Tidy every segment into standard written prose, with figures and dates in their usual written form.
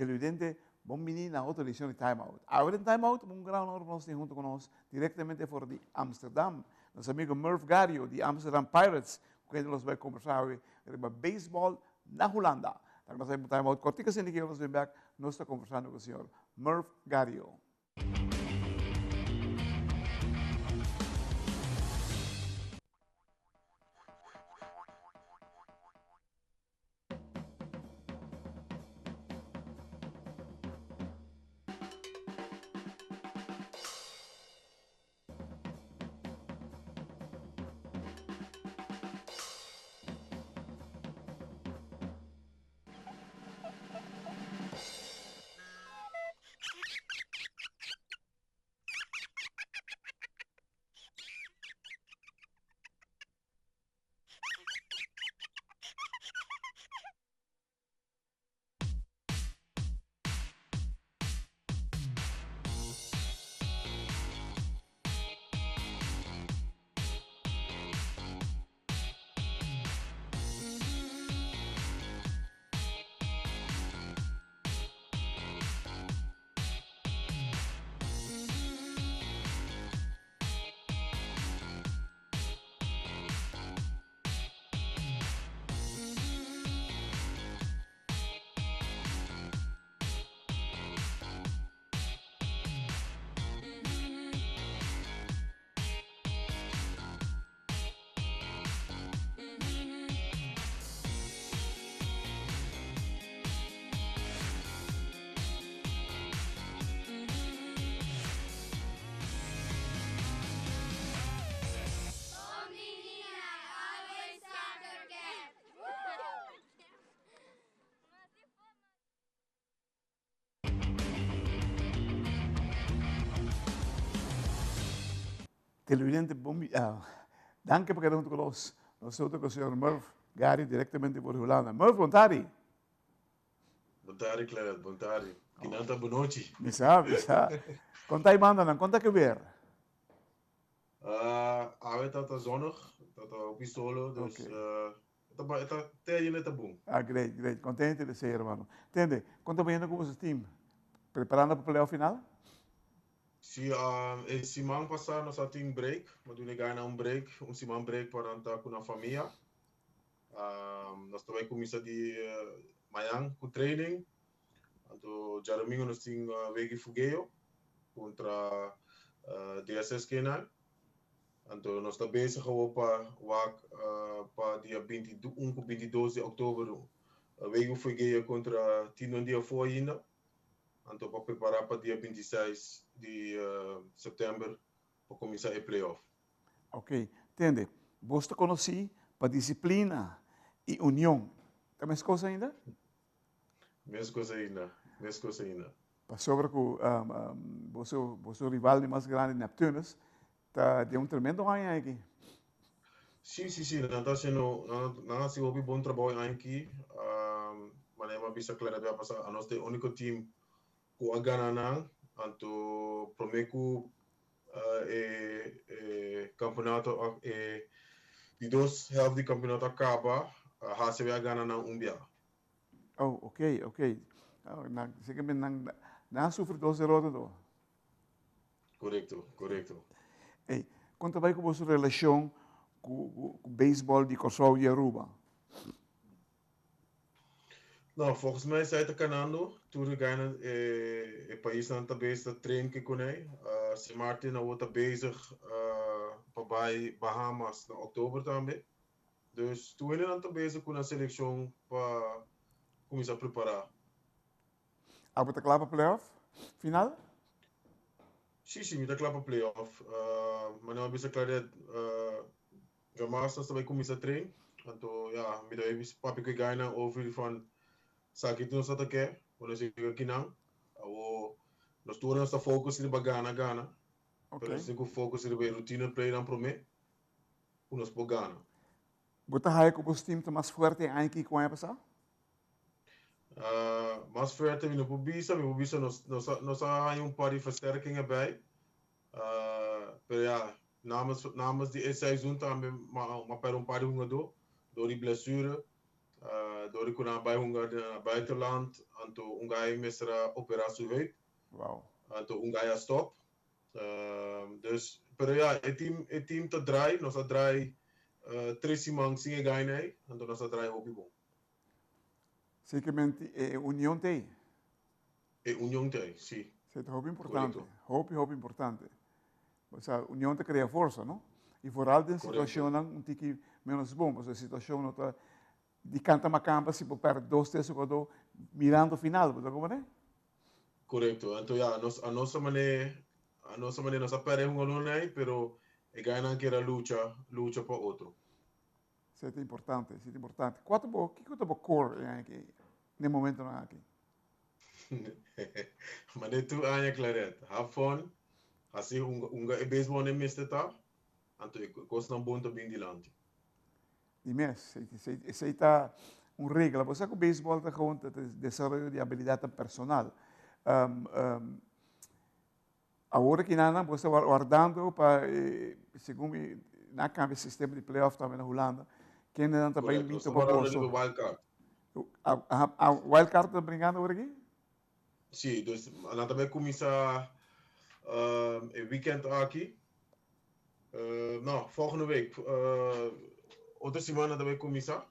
Televidente, bon bini na otro edicion di Time Out. Awe den Time Out, un gran honor pa nos tin hunto cu nos directamente for di Amsterdam, nos amigo Murph Gario di Amsterdam Pirates, cu kende nos bai conversa awe riba baseball na Hulanda. Ta nos un Time Out cortico asina ki nos bin bek, nos ta conversando cu señor Murph Gario. Televidente, bon uh, danki pa keda hunto ku nos. Nos ta ku señor Murph Gary directamente for Hulanda. Murph, bon tardi. Bon tardi, Claret, bon tardi. Kinanta bon nochi. Mi sa, mi sa. Konta i mandanan, konta ke weer? Awe ta zonnig, ta hopi solo, dus okay. Ta te ainda ta bon. Ah, great, great. Contento di ser, hermano. Tende, konta bayendo ku boso team? Preparando pa playoff final? Si, e siman pasá nos a tin break, mi a duna e gana un break, un siman break pa nan ta ku nan famia. Nos ta bai kuminsá di mañan ku training, anto djadumingu nos tin wega i fugeo kontra DSS K9. Anto nos ta bezig awor pa wak pa dia 21 ku 22 di òktober wega i fugeo kontra Tino di afó ainda. Anto pa prepara pa dia 26 di september pa cuminsa e playoff. Ok, tende, bos ta conoci pa disciplina y union, ta mes cos ainda? Mes cos ainda, mes cos ainda. Pasobra cu boso, boso rival di mas grandi Neptunus ta den un tremendo aña aki. Sí, sí, sí, nan ta haciendo, nan, nan a haci hopi bon trabou e aña aki. Manera mi a bisa Clara bia pasa, anos ta e unico team cu a gana nan, anto prome cu e, e campeonato, e di dos helft di campeonato a caba, HCW a gana nan un bia. Oh, ok, ok. Oh, nan, zeker nan, nan a sufri dos derrota do. Korekto, korekto. Ey, kon ta bai ku boso relashon ku ku beisbòl di Kòrsou i Aruba? No, volgens mij zij ta kanando. Tur e gainan e e paisnan ta bezig ta train ke kuné. Sint Maarten awor ta bezig pa bai Bahamas na oktober tambe. Dus tur hendenan ta bezig ku nan selekshon pa kuminsá prepará. Abo ta kla pa playoff final? Sí, sí, mi ta kla pa playoff. Manera mi a bisa Claret, djamas nos ta bai kuminsá train. Anto ya, mi ta bai papia ku e gainan over van sa ki nos ta ke, ku nos yega kinan. Awor nos tur nos ta focus riba gana, gana. Pero nos tin ku focus riba e rutina playnan promé ku nos por gana. Bo ta haya ku bo team ta mas fuerte e aña aki ku aña pasá? Mas fuerte mi no por bisa, mi por bisa nos nos a nos a haña un par di versterking erbij. Pero ya, namens namens di e seizoen tambe m'a m'a pèrdè un par di hungadó dor di blessure. Dor di ku nan a bai hunga na buitenland, anto un guy mester a operá su heup. Wow. Anto un guy a stop. Dus, pero ya, e team, e team ta draai. Nos a draai tres siman sin e guynan ei, anto nos a draai hopi bon. Zekermente e union ta ei. E union ta ei, si. Si, ta hopi importante. Hopi, hopi importante. Osea, union ta crea forsa, no? Y vooral den situacionnan un tiki menos bon, pasobra e situacion no ta di canta macamba si bo perde dos, tres jugador mirando final, bo ta comprende? Correcto. Anto ya, nos, a nos a mane, a nos a mane, nos a perde e jugadornan ei, pero e gainan kier a lucha, lucha pa otro. Esei ta importante, esei ta importante. Kua ta bo, kiko ta bo core e aña aki, den e momentonan aki? Mane tur aña Claret, have fun, hasi hunga, hunga e baseball nan mester ta, anto e kosnan bon ta bin dilanti. Di mes, esei ta un regla. Bo sa ku baseball ta gewoon ta desaroyo di abilidatnan personal. Awor aki nan bo sta wardando pa segun mi nan a cambia sistema di playoff tambe na Hulanda. Kende nan ta bay mito pa boso? Wild card. A wild card ta brincando awor aki? Si, dus nan ta bay cuminsa e weekend aki. No, volgende week. Otro siman nan ta bay cuminsa.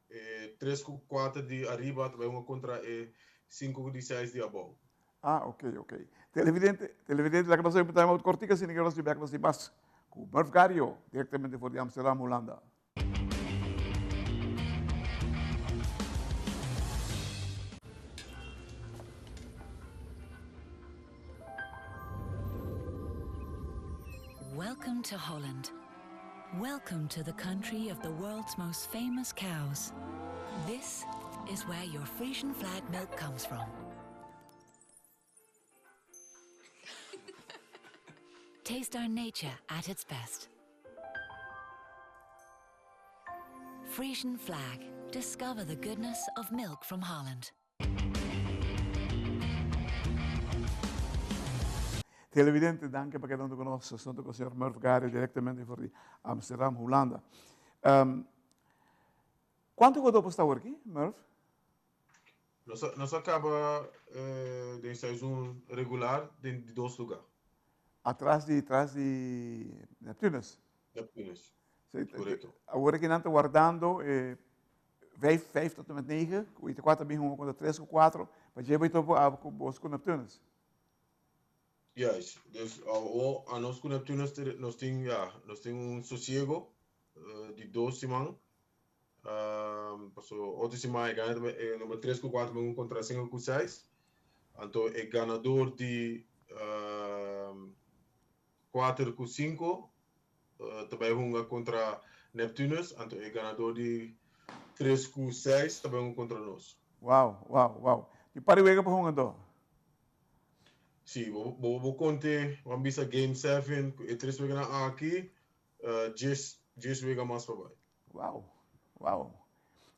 E tres ku kuater di ariba ta bai hunga kontra e sinku ku di seis di abou. Ah, ok, ok. Televidente, televidente, laga nos oye un time out kortico asina ke nos di bek nos di mas ku Murph Gario, direktamente for di Amsterdam, Hulanda. Welcome to Holland. Welcome to the country of the world's most famous cows. This is where your Frisian flag milk comes from. Taste our nature at its best. Frisian flag. Discover the goodness of milk from Holland. Televidente, danki pa keda huntu ku nos. Nos ta ku señor Murph Gary direktamente for di Amsterdam, Hulanda. Um, kuantu ku bo sta awor aki, Murph? Nos a, nos a kaba eh, den seizoen regular den di dos lugar. Atras di, tras di Neptunus. Neptunus. Correcto. Awor aki nan ta wardando eh, Vijf, vijf tot en met negen, ku ita kuater bin hunga kontra tres ku kuatro, pa dje bai topo abo ku bos ku Neptunus. Juist, dus awo anos ku Neptunus nos tin ya, nos tin un sosiego di dos siman, paso otro siman e gana e number tres ku kuater bin hunga kontra sinku ku seis, anto e ganador di kuater ku sinku ta bai hunga kontra Neptunus, anto e ganador di tres ku seis ta bai hunga kontra nos. Wow, wow, wow. Di par di wega pa hunga anto? Si, bo bo bo konte, bo a bisa game seven ku e tres weganan aki, djes djes wega mas pa bai. Wow, wow.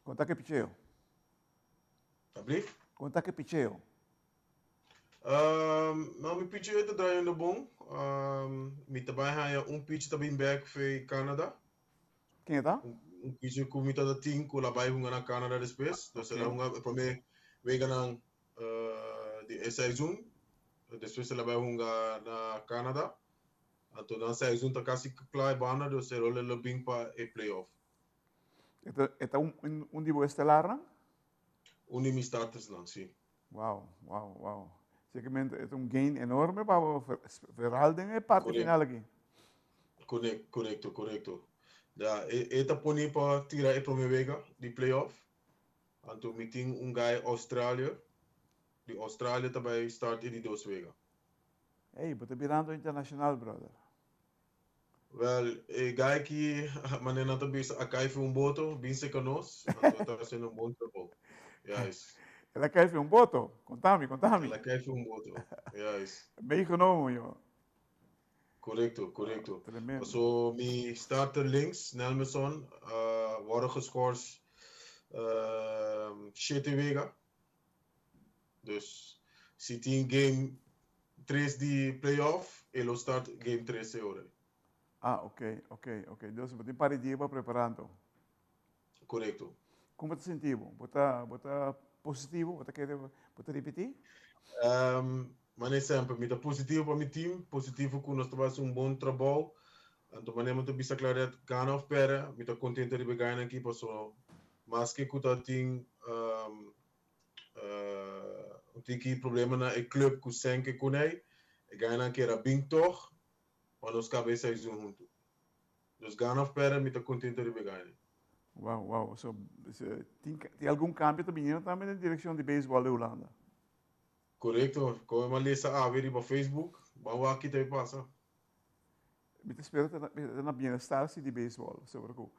Konta ke picheo. Ablief? Konta ke picheo. No, mi pichi ta draaiendo bon. Mi ta bai haña un pichi ta bin bek fe Canada. Ken e ta? Un pichi ku mi ta tin ku la bai hunga na Canada despues. Dus el a hunga e prome weganan di e seizoen. Despues el a bai hunga na Canada. Anto nan seizoen ta kasi kla e banda, dus e rol lo bin pa e playoff. E ta un di bo estelarnan? Un di mi startersnan, si. Wow, wow, wow. Zekermente e ta un gain enorme pa bo, vooral den e parti final aki. Correcto, correcto. Ja, e, e ta poni pa tira e prome wega di playoff. Anto mi tin un guy Australia. Di Australia ta bai start e di dos wega. Hey, bo ta birando internacional, brother. Wel, e guy ki manera nan ta bisa a kai fi un boto, bin seka nos, anto e ta hasiendo un bon trabou. Juist. El a kai fi un boto? Kontami, kontami. El a kai fi un boto, juist. Meegenomen, joh. Korekto, korekto. Tremendo. Paso mi starter links, Nelmerson, a wòrdu geskors shete wega. Dus si tin game tres di playoff e lo start game tres e ora. Ah, ok, ok, ok. Dus bo tin par di dia pa prepara anto. Korekto. Kon bo ta sinti bo? Bo ta bo ta positivo? Bo ta kere bo ta ripití? Manera semper, mi ta positivo pa mi team, positivo ku nos ta bai hasi un bon trabou. Anto manera mi ta bisa Claret, gana òf pèrdè, mi ta kontento riba e gainan aki pasobra maske ku ta tin un tiki problema na e club ku Senke kunei, e gainan kera bin tòg pa nos kaba e seizoen huntu. Dus gana of perde mi ta contento riba e gana. Wow, wow. So, tin, tin algun cambio ta biniendo tambe den direccion di baseball di Hulanda? Correcto. Como mi a lesa awe riba Facebook, ban wak ki ta bay pasa. Mi ta spera ta na bienestar si di baseball, sobre cu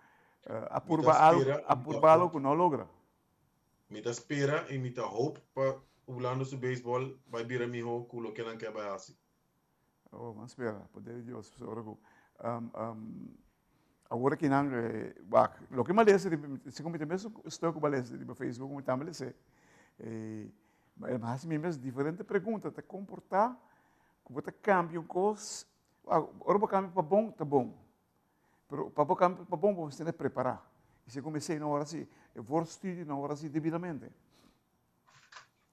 a purba algo, a purba algo cu no logra. Mi ta spera y mi ta hoop pa Hulanda su baseball bay bira miho cu loke nan ke bay haci. Oh, ban spera, poder di Dios, pasobra ku awor aki nan, wak, loke mi a lesa riba, segun mi ta mes stuk ku bo a lesa riba Facebook, mi tambe lesa, e mi hasi mi mes diferente pregunta, ta komportá ku bo ta kambia un kos, wak, ora bo kambia pa bon, ta bon, pero pa bo kambia pa bon bo mester ta prepará, i segun mi esei no ora si, e voorstudie no ora si debidamente.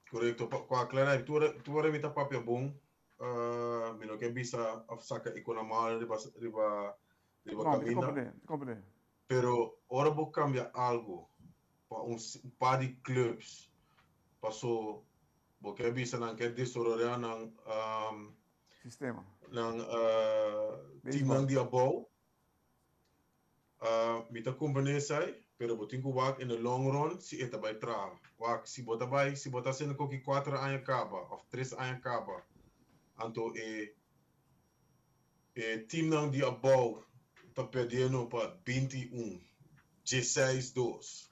Korekto, pa aklará, tur ora mi ta papia bon, Mi no ke bisa of saka e kona mal riba riba riba No, mi ta kaminda. comprende, mi ta comprende. Pero ora bo kambia algo pa un par di clubs paso bo ke bisa nan ke desororea nan Sistema. nan teamnan Baseball. di abou. Mi ta comprende esai, pero bo tin cu wak in the long run si e ta bay traha. Wak, si bo ta bay, si bo ta haciendo koki cuater aña caba of tres aña caba, anto e e teamnan di abou ta perdiendo pa 21, dieseis dos.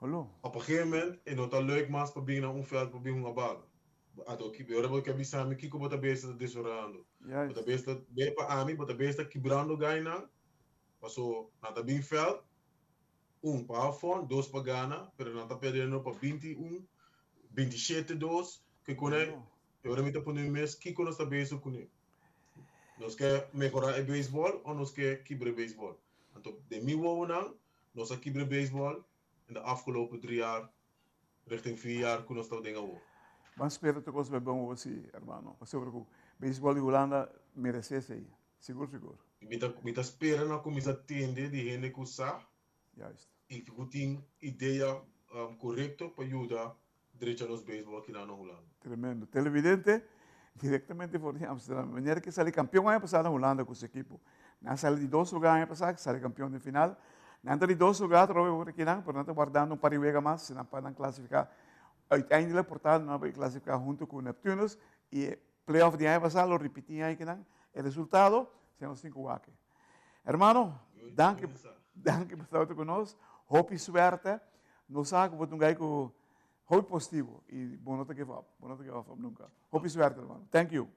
Hallo. Op een gegeven moment e no ta leuk mas pa bin na un veld pa bin hunga bal. Anto ki ora bo ke bisa mi kiko bo ta bezig ta desorando. Bo ta Juist. bezig ta be pa ami bo ta bezig ta kibrando gainan paso nan ta bin veld un pa have fun dos pa gana pero nan ta perdiendo pa 21 27 dos ke kune Hallo. e ora mi ta pone mi mes kiko nos ta bezig kune. Nos ke mehora e baseball o nos ke kibra e baseball. Anto den mi wowonan Nos a kibra beisbòl in de afgelopen drie jaar, richting vier jaar ku nos ta den awor. Ban spera tur kos bai bon awor si, hermano. Pasobra ku beisbòl di Hulanda meresé esei. Sigur sigur. Mi ta mi ta spera na kuminsá tende di hende ku sa Juist. i ku tin idea korekto pa yuda drecha nos beisbòl akinan na Hulanda. Tremendo. Televidente, directamente for di Amsterdam. Meneer ke sali kampeon aña pasá na Hulanda ku su ekipo. Nan a sali di dos lugá aña pasá, sali kampeon den final. Nan ta di dos lugá atrobe awor akinan, pero nan ta wardando un par di wega mas si nan pa nan klasifiká. Uiteindelijk por ta nan a bai klasifiká huntu ku Neptunus i e playoff di aña pasá lo ripití aña kinan. E resultado, si nos tin ku wak. Hermano, danki, danki pa tabata ku nos. Hopi suerte. Nos sa ku bo ta un gai ku Hopi positivo y bo no ta give up, bo no ta give up nunca. Hopi suerte hermano. Thank you.